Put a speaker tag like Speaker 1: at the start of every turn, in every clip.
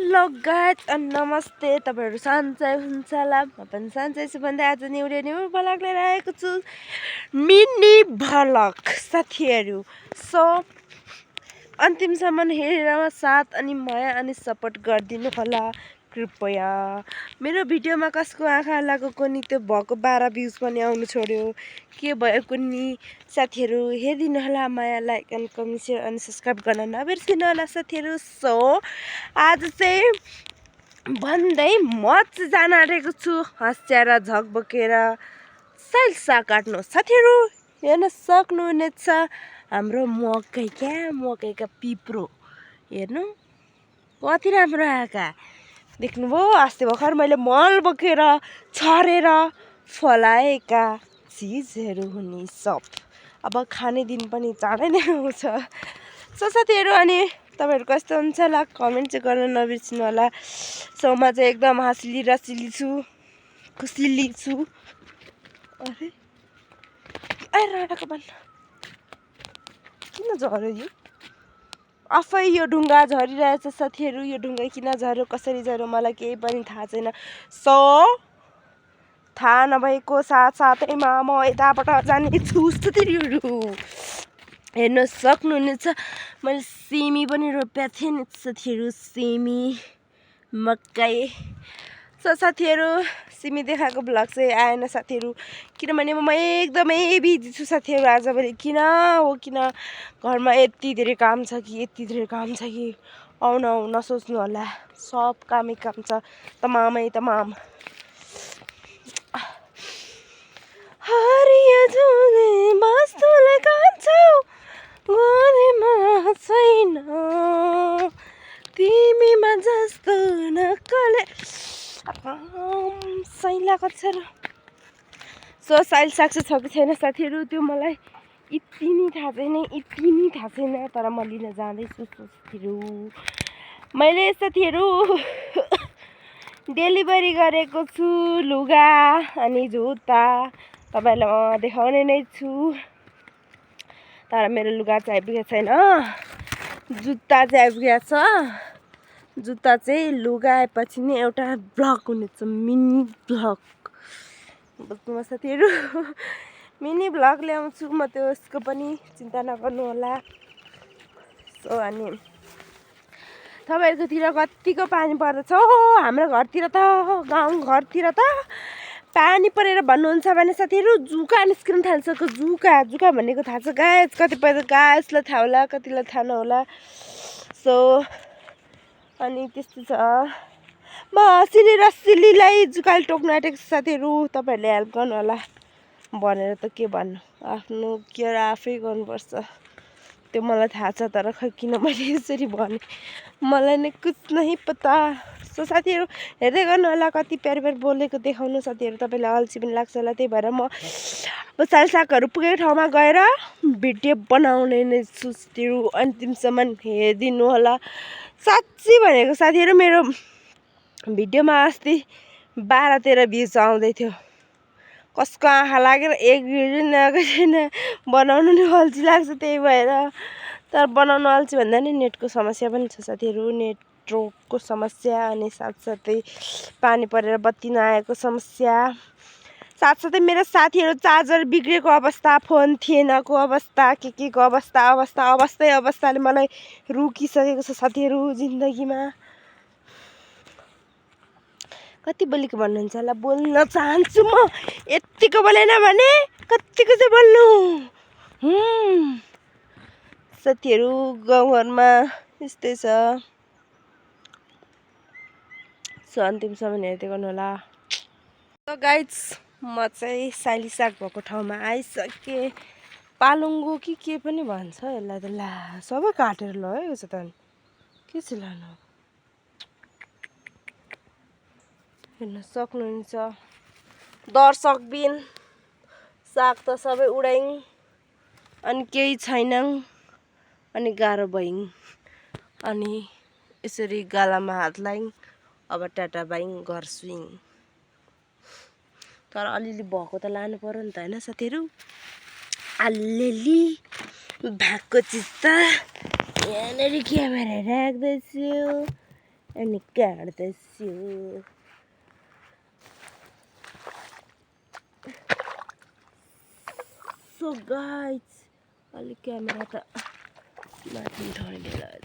Speaker 1: Hello guys नमस्ते तपाईहरु सन्चै हुनुहुन्छ होला म पनि सन्चै छु भन्दै आज न्यू भ्लग लिएर आएको छु मिनी भ्लग साथीहरु सो अन्तिमसम्म हेरेर साथ अनि माया अनि सपोर्ट गरिदिनु होला कृपया मेरो भिडियोमा कसको आँखा लागेको नि त्यो भएको 12 भ्युज पनि आउनु छोड्यो के भयो कुन्नी साथीहरु हेरिदिनु होला माया लाइक एन्ड कमेन्ट शेयर अनि सब्स्क्राइब गर्न नबिर्सिनु होला साथीहरु सो आज चाहिँ भन्दै म चाहिँ जान आँटेको छु हस्याएर झकबकेर साइल्सा काट्नु साथीहरु हेर्न सक्नुहुनेछ हाम्रो मकैका पिप्रो हेर्नु कति राम्रो आएका देख्नुभयो अस्ति भर्खर मैले मल बोकेर छरेर फलाएका चिजहरू हुने सब अब खाने दिन पनि चाँडै नै आउँछ सो साथीहरु अनि तपाईहरु कस्तो हुन्छ होला कमेन्ट चाहिँ गर्न नबिर्सिनु होला सो म चाहिँ एकदम हँसिली छु खुसीली छु अरे ए राडाको बन किन झर्यो यो आफै यो ढुङ्गा झरिरहेछ साथीहरु यो ढुङ्गा किन झर्यो कसरी झर्यो मलाई केही पनि थाहा छैन सो थाहा नभएको साथसाथैमा म यताबाट जाने छु साथीहरु हेर्न सक्नुहुनेछ मैले सिमी पनि रोपेको थिएँ नि साथीहरु सिमी मकै सो साथीहरु सिमी देखाएको भ्लग चाहिँ आएन साथीहरु किनभने म एकदमै बिजी छु साथीहरु आजभोलि किन घरमा यति धेरै काम छ कि आउन नसोच्नु होला सब कामै काम छ तमाम हरिया झुले मस्तुले कान्छौ गोरेमा छैन तिमीमा जस्तो नकले सैलाको छ र सो साइल सक्छ कि छैन साथीहरु त्यो मलाई यति नि थाहा छैन तर म लिन जाँदैछु साथीहरु मैले साथीहरु डेलिभरी गरेको छु लुगा अनि जुत्ता तपाईहरुलाई म देखाउने नै छु तर मेरो लुगा चाहिँ आइपुगेको छैन जुत्ता चाहिँ आइपुगेको छ जुत्ता चाहिँ लुगा आएपछि नि एउटा भ्लग हुनेछ मिनी भ्लग बुझ्नुभयो साथीहरु मिनी भ्लग ल्याउँछु म त्यसको पनि चिन्ता नगर्नु होला सो अनि तपाईहरुकोतिर कतिको पानी पर्दछ हाम्रो घरतिर त गाउँ घरतिर त पानी परेर भन्नुहुन्छ भने साथीहरु जुका निस्किन थाल्छ जुका भनेको थाहा छ गाइस कतिपय त गाइसलाई थाहा होला कतिलाई थाहा नहोला सो अनि त्यस्तो छ म सिलीलाई जुकाले टोक्न आँटेको साथीहरु तपाईहरुले हेल्प गर्नु होला भनेर त के भन्नु आफ्नो केयर आफै गर्नुपर्छ त्यो मलाई थाहा छ तर खै किन मैले यसरी भने मलाई नै कुछ नहीं पता सो साथीहरु हेर्दै गर्नु होला कति प्यार बोलेको देखाउनु साथीहरु तपाईलाई अल्छी पनि लाग्छ होला त्यही भएर म सागहरू पुगेको ठाउँमा गएर भिडियो बनाउने नै छु साथीहरु अन्तिमसम्म हेरिदिनु होला साच्चै भनेको साथीहरु मेरो भिडियोमा अस्ति 12-13 भ्युज आउँदै थियो कसको आँखा लागेर एक भिडियो नआएको छैन बनाउनु नि अल्छी लाग्छ त्यही भएर तर बनाउनु अल्छी भन्दा नि नेटको समस्या पनि छ साथीहरु नेटवर्कको समस्या अनि साथसाथै पानी परेर बत्ती नआएको समस्या साथसाथै मेरो साथीहरु चार्जर बिग्रेको अवस्था फोन थिएनको अवस्था के को अवस्थाले मलाई रुकिसकेको छ साथीहरु जिन्दगीमा कति बोलेको भन्नुहुन्छ होला बोल्न चाहन्छु म यतिको बोलेन भने कतिको चाहिँ बोल्नु साथीहरु गाउँघरमा यस्तै छ सो अन्तिमसम्म हेर्दै गर्नु होला सो गाइज म चाहिँ साइलिसाग भएको ठाउँमा आइसके पालुङ्गो के पनि भन्छ यसलाई त ला सबै काटेर लगेको छ त के चाहिँ लानु हेर्न सक्नुहुन्छ दर्शकबिन साग त सबै उडाइङ अनि केही छैन अनि गाह्रो भइङ अनि यसरी गालामा हात लाइङ अब टाटा बाइङ घर सुइङ तर अलिअलि भएको त लानु पर्यो नि त हैन साथीहरु अलिअलि भएको चिज त यहाँनेरि क्यामेरा राख्दैछु अनि काट्दैछु। सो गाइज अलिक क्यामेरा त माथि उठाउने रहेछ।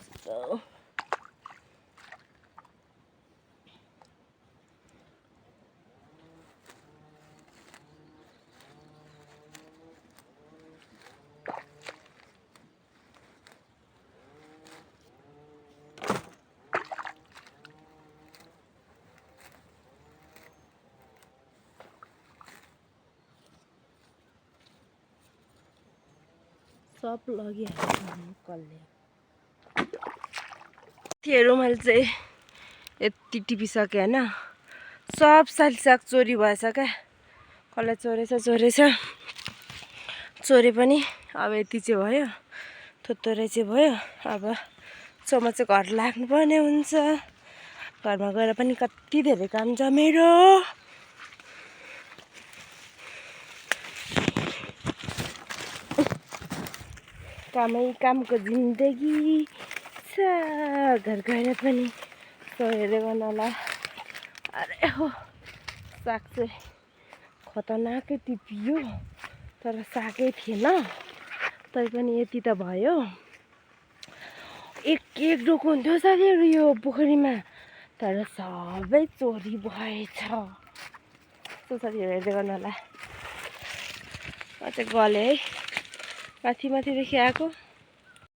Speaker 1: सब लगिहाल्छ कसले। त्योहरू मैले चाहिँ यति टिपिसकेँ होइन। सब साग चोरी भएछ क्या। कसलाई चोरेछ चोरे पनि अब यति चाहिँ भयो। थोत्तरै चाहिँ भयो। अब सोमा चाहिँ घर लाग्नुपर्ने हुन्छ। घरमा गएर पनि कति धेरै काम छ मेरो। कामको जिन्दगी छ। घर गएर पनि हेर्दै गर्नु होला। अरे हो साग चाहिँ खतरनाकै टिपियो तर सागै थिएन। तैपनि यति त भयो। एक डोको हुन्थ्यो साथीहरू यो पोखरीमा तर सबै चोरी भएछ। साथीहरू हेर्दै गर्नु होला। म चाहिँ गलेँ है माथिदेखि आएको।